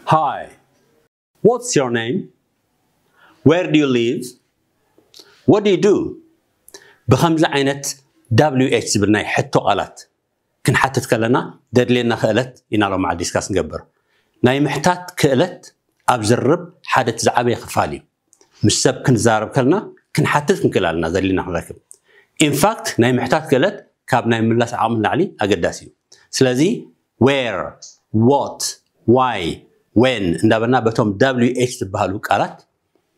Hi, what's your name? Where do you live? What do you do? ብኸምዚ ዓይነት W H ዝብል ናይ ሕቶ ቃላት ክንሓትት ከለና ደድልየና ክእለት ኢና ሎም መዓል ዲስካስ ንገብር። ናይ ምሕታት ክእለት ኣብ ዝርብ ሓደ እቲ ዝዓበየ ክፋል እዩ። ምስ ሰብ ክንዛረብ ከለና ክንሓትት ክንክእል ኣለና ዘድልየና ክንረክብ። ኢንፋክት ናይ ምሕታት ክእለት ካብ ናይ ምላስ ዓቕሚ ንላዕሊ ኣገዳሲ እዩ። ስለዚ where, what, why, when እንዳበልና በቶም W H ዝበሃሉ ቃላት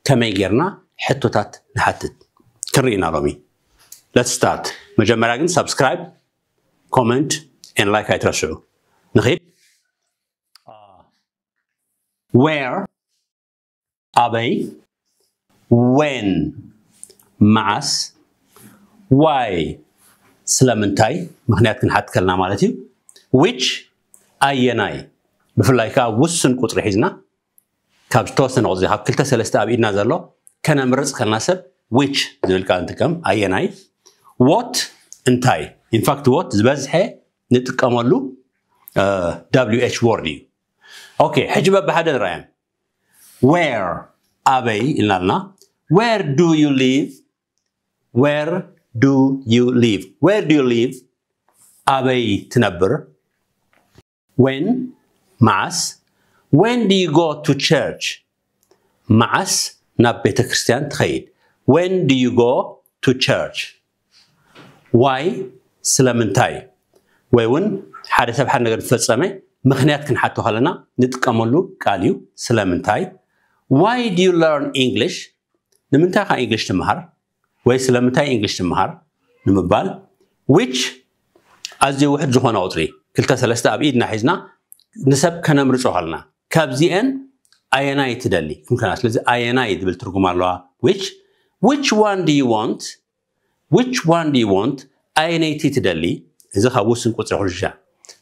ከመይ ጌርና ሕቶታት ንሓትት ክንርኢ ኢና ሎሚ። Let's start። መጀመርያ ግን ሳብስክራይብ፣ ኮመንት and like ኣይትረስዑ። ንኺድ። Where፣ ኣበይ? When፣ መዓስ? Why፣ ስለምንታይ? ምኽንያት ክንሓት ከልና ማለት እዩ። Which፣ ኣየናይ? ብፍላይ ከዓ ውሱን ቁፅሪ ሒዝና ካብ ዝተወሰነ ቁፅሪ ካብ ክልተ ሰለስተ ኣብ ኢድና ዘሎ ከነምርፅ ከልና ሰብ which ዝብል ቃል ንጥቀም። ኣየናይ? What፣ እንታይ? ኢንፋክት what ዝበዝሐ ንጥቀመሉ W H word እዩ። ኦኬ፣ ሕጂ በብሓደ ንርኣዮም። Where፣ ኣበይ ኢልና ኣለና። Where do you live? Where do you live? Where do you live? ኣበይ ትነብር? When፣ መዓስ? When do you go to church? መዓስ ናብ ቤተ ክርስቲያን ትኸይድ? When do you go to church? Why፣ ስለምንታይ? ወይ እውን ሓደ ሰብ ሓደ ነገር ዝፈጸመ ምኽንያት ክንሓቶ ከለና ንጥቀመሉ ቃል እዩ። ስለምንታይ? Why do you learn English? ንምንታይ ካ እንግሊሽ ትምሃር? ወይ ስለምንታይ እንግሊሽ ትምሃር ንምባል። Which፣ ኣዝዩ ውሕድ ዝኾነ ቁፅሪ፣ ክልተ ሰለስተ ኣብ ኢድና ሒዝና ንሰብ ከነምርጾ ከለና ካብዚአን ኣየናይ ትደሊ ክንከና። ስለዚ ኣየናይ ዝብል ትርጉም ኣለዋ። Which፣ which one do you want? Which one do you want? ኣየነይቲ ትደሊ? እዚ ካብ ውስን ቁፅሪ ኩልሻ።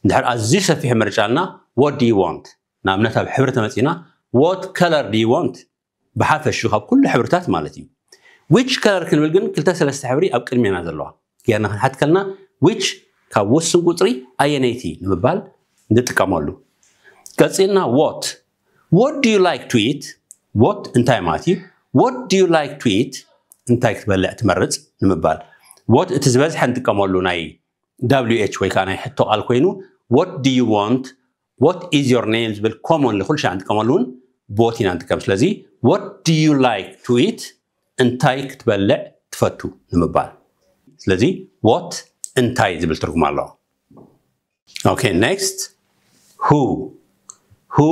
እንድሕር ኣዝዩ ሰፊሕ ምርጫ ኣልና፣ what do you want? ንኣብነት ኣብ ሕብሪ ተመፂና፣ what color do you want? ብሓፈሹ ካብ ኩሉ ሕብርታት ማለት እዩ። Which color ክንብል ግን ክልተ ሰለስተ ሕብሪ ኣብ ቅድሜና ዘለዋ ጌርና ክንሓት ከልና፣ which ካብ ውስን ቁፅሪ ኣየነይቲ ንምባል ንጥቀመሉ። ቀፂልና what። What do you like to eat? What እንታይ ማለት እዩ? What do you like to eat? እንታይ ክትበልዕ ትመርፅ ንምባል። What እቲ ዝበዝሐ ንጥቀመሉ ናይ W H ወይ ከዓ ናይ ሕቶ ቃል ኮይኑ፣ what do you want? What is your name? ዝብል ኮመንሊ ኩሉ ሻዕ ንጥቀመሉ እውን ቦት ኢና ንጥቀም። ስለዚ what do you like to eat? እንታይ ክትበልዕ ትፈቱ ንምባል። ስለዚ what እንታይ ዝብል ትርጉም ኣለዎ። ኦኬ፣ ኔክስት who። Who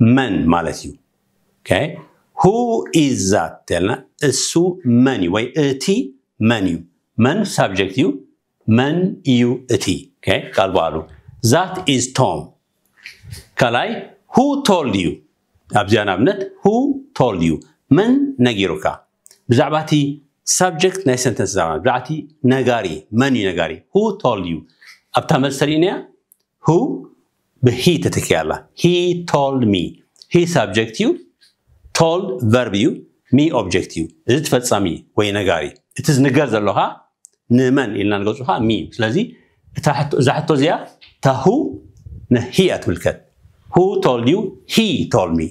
መን ማለት እዩ። ኦኬ፣ who is that ተልና እሱ መን እዩ ወይ እቲ መን እዩ። መን ሳብጀክት እዩ። መን እዩ እቲ? ኦኬ፣ ቃል በዓሉ። That is Tom። ካልኣይ who told you? ኣብዚኣ ንኣብነት who told you? መን ነጊሩካ? ብዛዕባ እቲ ሳብጀክት ናይ ሰንተንስ ዛዕባ ብዛዕባ እቲ ነጋሪ መን እዩ ነጋሪ? Who told you? ኣብታ መልሲ ተሪእናያ who ብሂ ተተኪያ ኣላ። He told me። He ሳብጀክት እዩ። Told ቨርብ እዩ። Me ኦብጀክት እዩ። እዚ ተፈጻሚ ወይ ነጋሪ። እቲ ዝንገር ዘሎ ኸዓ ንመን ኢልና ንገልጾ ኸዓ me እዩ። ስለዚ እታ ሕቶ እዛ ሕቶ እዚኣ እታ who ን he እያ ትምልከት። Who told you? He told me።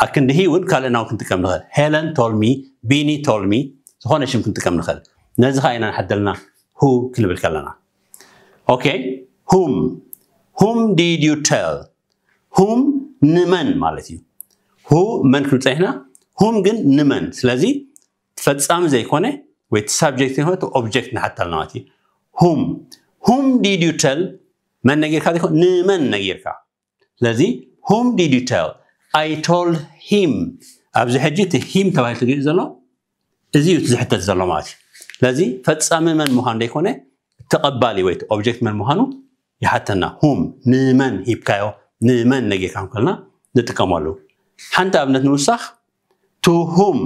ኣክንዲ he እውን ካልእና እውን ክንጥቀም ንኽእል። Helen told me፣ Beenie told me፣ ዝኾነ ሽም ክንጥቀም ንኽእል። ነዚ ኸዓ ኢና ንሓደልና who ክንብል ከለና። ኦኬ፣ whom whom did you tell? Whom ንመን ማለት እዩ። Who መን ክንብል ጸኒሕና፣ whom ግን ንመን። ስለዚ ፈጻሚ ዘይኮነ ወይ እቲ ሳብጀክት ዘይኮነ እቲ ኦብጀክት ንሓተልና ማለት እዩ። Whom whom did you tell? መን ነጊርካ ዘይኮነ ንመን ነጊርካ። ስለዚ whom did you tell? I told him። ኣብዚ ሕጂ እቲ him ተባሂሉ ተገሊጹ ዘሎ እዚ እዩ እቲ ዝሕተት ዘሎ ማለት እዩ። ስለዚ ፈጻሚ መን ምዃኑ ዘይኮነ ተቐባሊ ወይ እቲ ኦብጀክት መን ምዃኑ ይሓተና። Whom ንመን ሂብካዮ ንመን ነጊርካ ከልና ንጥቀመሉ። ሓንቲ ኣብነት ንውሳኽ። To whom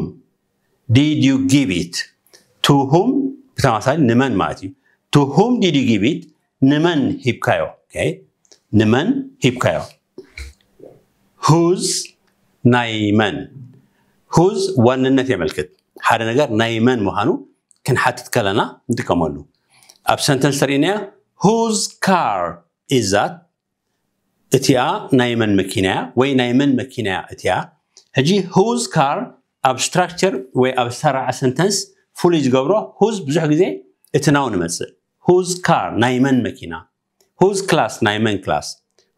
did you give it? To whom ብተመሳሳሊ ንመን ማለት እዩ። To whom did you give it? ንመን ሂብካዮ? ኦኬ፣ ንመን ሂብካዮ? Whose ናይ መን? Whose ዋንነት የመልክት። ሓደ ነገር ናይ መን ምዃኑ ክንሓትት ከለና ንጥቀመሉ። ኣብ ሰንተንስ ተርእናያ whose car is that? እቲኣ ናይ መን መኪና እያ ወይ ናይ መን መኪና እያ እቲኣ? ሕጂ whose car ኣብ structure ወይ ኣብ ሰራዕ sentence ፍሉይ ዝገብሮ whose ብዙሕ ግዜ እቲ noun ይመፅእ። Whose car ናይ መን መኪና፣ whose class ናይ መን class፣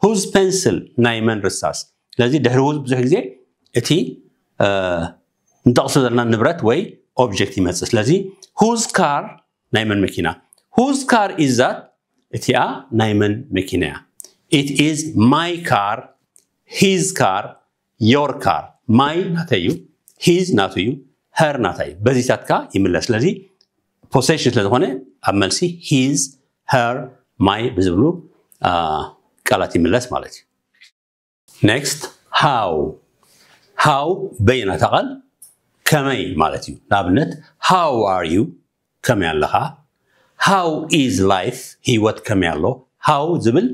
whose pencil ናይ መን ርሳስ። ስለዚ ድሕሪ whose ብዙሕ ግዜ እቲ ንጠቕሶ ዘለና ንብረት ወይ object ይመፅእ። ስለዚ whose car ናይ መን መኪና? Whose car is that? እቲኣ ናይ መን መኪና እያ? It is my car, his car, your car. My ናተይ እዩ፣ his ናቱ እዩ፣ her ናታይ እዩ። በዚታትካ ይምለስ። ስለዚ possession ስለ ዝኾነ ኣብ መልሲ his, her, my ብዝብሉ ቃላት ይምለስ ማለት እዩ። Next, how. How በይናታ ቃል ከመይ ማለት እዩ። ንኣብነት how are you፣ ከመይ ኣለኻ? How is life? ህይወት ከመይ ኣሎ? How ዝብል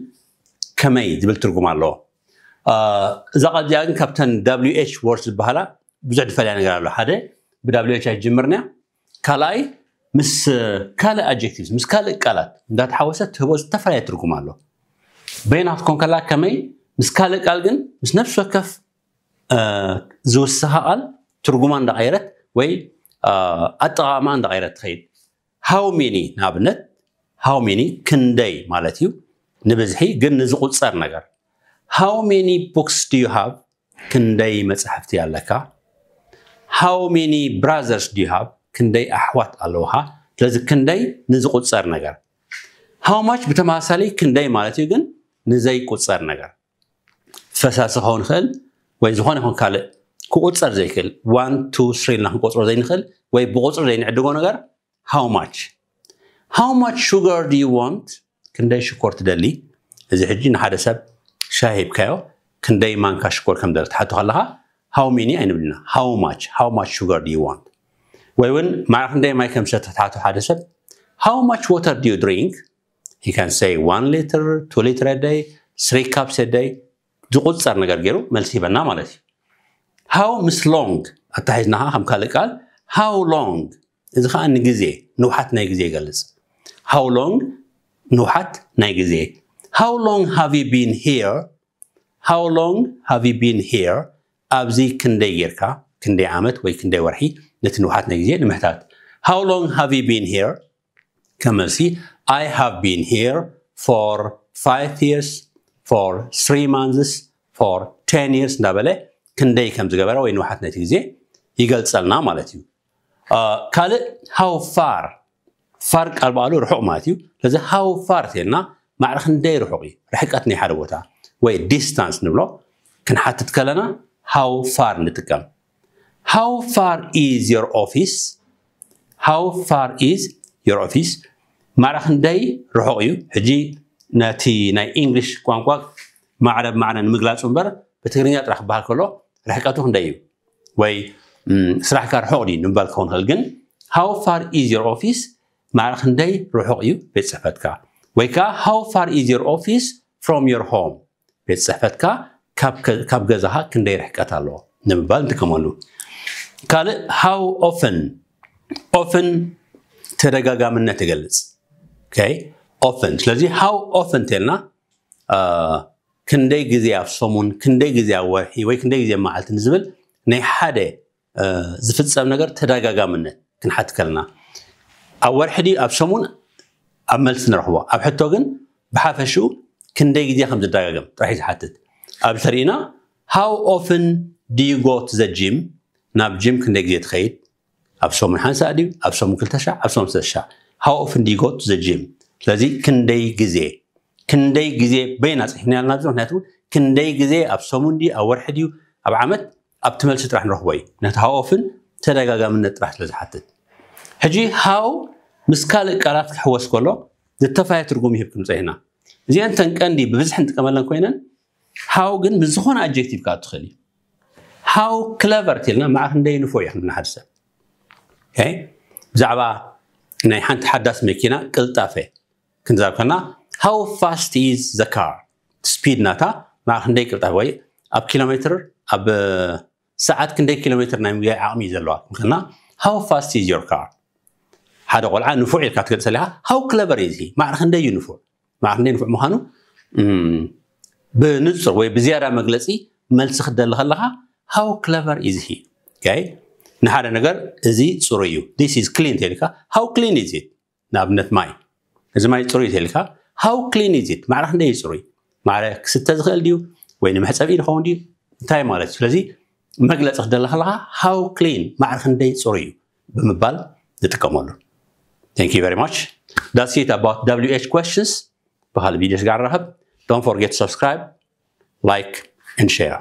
ከመይ ዝብል ትርጉም ኣለዎ። እዛ ቃል እዚኣ ግን ካብተን wh words ዝበሃላ ብዙሕ ዝፈልያ ነገር ኣሎ። ሓደ ብ wh ኣይትጅምርን እያ። ካልኣይ ምስ ካልእ adjectives ምስ ካልእ ቃላት እንዳተሓወሰት ትህቦ ዝተፈላለየ ትርጉም ኣሎ። በይና ክትኮን ከላ ከመይ፣ ምስ ካልእ ቃል ግን ምስ ነፍሲ ወከፍ ዝውስኻ ቃል ትርጉማ እንዳቐየረት ወይ ኣጠቓቕማ እንዳቐየረት ትኸይድ። How many ንኣብነት how many ክንደይ ማለት እዩ፣ ንብዝሒ ግን ንዝቑጸር ነገር። How many books do you have? ክንደይ መጻሕፍቲ ኣለካ? How many brothers do you have? ክንደይ ኣሕዋት ኣለውኻ? ስለዚ ክንደይ ንዝቑጸር ነገር። How much ብተመሳሳሊ ክንደይ ማለት እዩ፣ ግን ንዘይቁጸር ነገር። ፈሳሲ ክኸውን ይኽእል ወይ ዝኾነ ይኹን ካልእ ክቑጸር ዘይክእል፣ one two three ኢልና ክንቆጽሮ ዘይንኽእል ወይ ብቁጽሪ ዘይንዕድጎ ነገር። How much? How much sugar do you want? ክንደይ ሽኮር ትደሊ? እዚ ሕጂ ንሓደ ሰብ ሻሂ ሂብካዮ ክንደይ ማንካ ሽኮር ከም ደለ ትሓቶ ከለኻ how many ኣይንብልና። How much? How much sugar do you want? ወይ እውን ማዕረ ክንደይ ማይ ከም ዝሰተ ትሓቶ ሓደ ሰብ how much water do you drink? He can say one liter, two liter a day, three cups a day. ዝቑጸር ነገር ገይሩ መልሲ ሂበና ማለት እዩ። How ምስ long ኣታሒዝና ከዓ ከም ካልእ ቃል how long፣ እዚ ከዓ ንግዜ፣ ንውሓት ናይ ግዜ ይገልጽ። How long ንውሓት ናይ ግዜ። How long have you been here? How long have you been here? ኣብዚ ክንደይ ጌርካ፣ ክንደይ ዓመት ወይ ክንደይ ወርሒ፣ ነቲ ንውሓት ናይ ግዜ ንምሕታት። How long have you been here? ከም መልሲ I have been here for five years, for three months, for ten years እንዳበለ ክንደይ ከም ዝገበረ ወይ ንውሓት ናይቲ ግዜ ይገልጸልና ማለት እዩ። ካልእ how far፣ far ቃል በቃሉ ርሑቕ ማለት እዩ። ስለዚ how far ተልና ማዕረ ክንደይ ርሑቕ እዩ፣ ርሕቀት ናይ ሓደ ቦታ ወይ distance ንብሎ። ክንሓትት ከለና how far ንጥቀም። How far is your office? How far is your office? ማዕረ ክንደይ ርሑቕ እዩ? ሕጂ ነቲ ናይ English ቋንቋ ማዕረ ብማዕረ ንምግላጹ እምበር ብትግርኛ ጥራሕ ክበሃል ከሎ ርሕቀቱ ክንደይ እዩ ወይ ስራሕካ ርሑቕ ድዩ ንምባል ክኸውን ይኽእል። ግን how far is your office? ማዕረ ክንደይ ርሑቕ እዩ ቤት ጽሕፈትካ? ወይ ከዓ how far is your office from your home? ቤት ጽሕፈትካ ካብ ገዛኻ ክንደይ ርሕቀት ኣለዎ ንምባል ንጥቀመሉ። ካልእ how often፣ often ተደጋጋምነት ይገልጽ። Okay? Often። ስለዚ how often ተልና ክንደይ ግዜ ኣብ ሰሙን፣ ክንደይ ግዜ ኣብ ወርሒ ወይ ክንደይ ግዜ ኣብ መዓልቲ ንዝብል ናይ ሓደ ዝፍጸም ነገር ተደጋጋምነት ክንሓት ከለና ኣብ ወርሒ ድዩ ኣብ ሰሙን ኣብ መልሲ ንረኽቦ። ኣብ ሕቶ ግን ብሓፈሽኡ ክንደይ ግዜ ከም ዝደጋገም ጥራሕ እዩ ዝሓትት። ኣብ ተሪእና how often do you go to the gym? ናብ ጂም ክንደይ ግዜ ትኸይድ? ኣብ ሰሙን ሓንሳእ ድዩ? ኣብ ሰሙን ክልተ ሻዕ? ኣብ ሰሙን ሰለስተ ሻዕ? How often do you go to the gym? ስለዚ ክንደይ ግዜ፣ ክንደይ ግዜ በይና ጽሒፍና ያልና ኣብዚ ምክንያቱ ክንደይ ግዜ ኣብ ሰሙን ድዩ ኣብ ወርሒ ድዩ ኣብ ዓመት ኣብቲ መልሲ ጥራሕ ንረኽቦ እዩ። ምክንያቱ how often ተደጋጋምነት ጥራሕ ስለ ዝሓትት። ሕጂ how ምስ ካልእ ቃላት ክሕወስ ከሎ ዝተፋየ ትርጉም ይህብ ክንጽሒና። እዚአን ተን ቀንዲ ብብዝሒ ንጥቀመለን ኮይነን how ግን ምስ ዝኾነ adjective ክኣቱ ይኽእል እዩ። How clever ተልና ማዕረ ክንደይ ንፉዕ እዩ ክንብል ንሓደ ሰብ። ብዛዕባ ናይ ሓንቲ ሓዳስ መኪና ቅልጣፈ ክንዛብ ከና how fast is the car? Speed ናታ ማዕረ ክንደይ ቅልጣፈ ወይ ኣብ ኪሎ ሜትር ኣብ ሰዓት ክንደይ ኪሎ ሜትር ናይ ምጉያይ ዓቕሚ እዩ ዘለዋ ክንብል ከና how fast is your car? ሓደ ቆልዓ ንፉዕ ኢልካ ትገልጸ ኣለኻ። How clever is he? ማዕረ ክንደይ እዩ ንፉዕ? ማዕረ ክንደይ ንፉዕ ምዃኑ ብንጹር ወይ ብዝያዳ መግለጺ መልሲ ክትደሊ ከለኻ how clever is he? Okay? ንሓደ ነገር እዚ ጽሩይ እዩ፣ this is clean ተልካ፣ how clean is it? ንኣብነት ማይ፣ እዚ ማይ ጽሩይ ተልካ፣ how clean is it? ማዕረ ክንደይ እዩ ጽሩይ? ማዕረ ክስተ ዝኽእል ድዩ? ወይ ንመሕጸቢ ኢድ ኸውን ድዩ? እንታይ ማለት እዩ? ስለዚ መግለጺ ክትደሊ ከለኻ how clean፣ ማዕረ ክንደይ ጽሩይ እዩ ብምባል ንጥቀመሉ። Thank you very much. That's it about W H questions. ብካልእ ቪድዮ ስጋር ንራኸብ። Don't forget to subscribe, like and share.